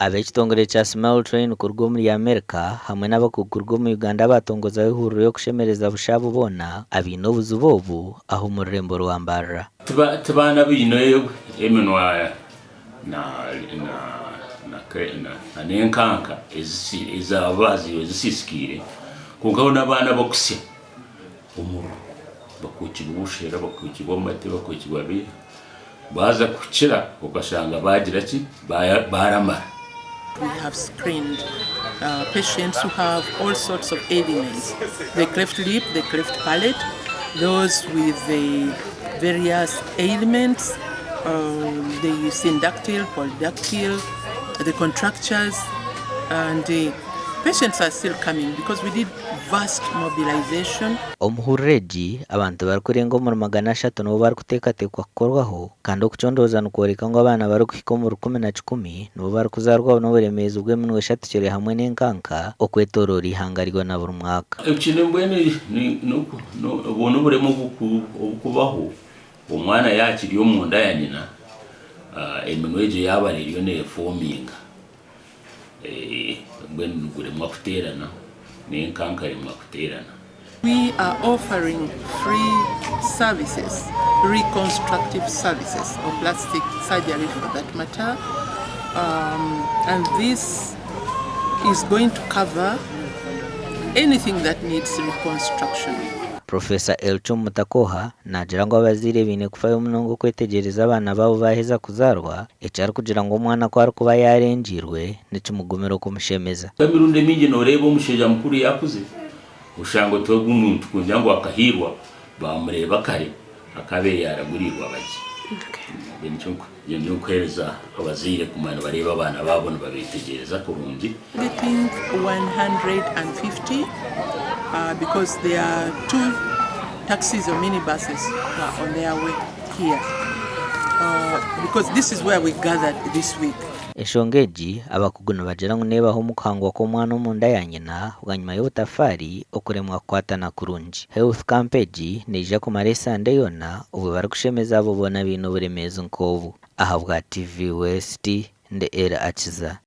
Ab'ekitongore kya Smile Train kuruga omuri America hamwe n'abakugu kuruga omu Uganda baatongozaho ehururu y'okushemereza busha abo boona abaine obuzibu obu aha omu rurembo rwa Mbarara. Ti baana abaine eminwa n'enkanka ezaabaziirwe zisiisikaire, kwonka hariho n'abaana abakusya omururu bakookibwa obushera, bakookibwa amate, bakookibwa bi. Baaza kukira okashanga baagira ki? Baaramara. We have screened patients who have all sorts of ailments, the cleft lip, the cleft palate, those with the various ailments, the syndactyl, polydactyl, the contractures and patients are still coming because we did vast mobilization. Omu hururu egi, abantu barikurenga omuri 300 nibo barikuteekateekwa kukorwaho kandi okucondooza nikworeka ngu abaana barikuhika omu 11,000 nibo barikuzaarwaho n'oburemeezi bw'eminwa eshatukire hamwe n'enkanka okwetoroora eihanga ryona buri mwaka. Eki mbwenu obwo n'oburema obukubaho omwana yaaba akiri omunda ya nyina, eminwa egyo yaaba eriyo neefominga. Mbwenu niguremwa kuteerana, n'enkanka eremwa kuteerana. We are offering free services, reconstructive services or plastic surgery for that matter and this is going to cover anything that needs reconstruction. Professor Elchum Mutakoha naagira ngu abazaire baine kufayo munonga okwetegyereza abaana baabo baaheza kuzaarwa, eki arikugira ngu omwana ku arikuba yaarengyeirwe nikimugumira okumushemeza. Emirundi emingi nooreeba omushaija mukuru yaakuze oshanga oti ogu muntu kugira ngu akahiirwa baamureeba kare akaabaire yaaraguriirwe abagye. Nikyo ndikuheereza abazaire kuguma nibareeba abaana baabo nibabeetegyereza kurungi. Targeting 150 because there are two taxis or minibuses on their way here because this is where we gathered this week. Enshonga egi abakugu nibagira ngu neebaho omu kuhangwa kw'omwana omunda ya nyina bwanyima y'obutafaari okuremwa kukwatana kurungi. Health Camp egi neija kumara esande yoona obwo barikushemeza abo boona abaine oburemeezi nk'obu. Ahabwa TV West, ndi Elly Akiza.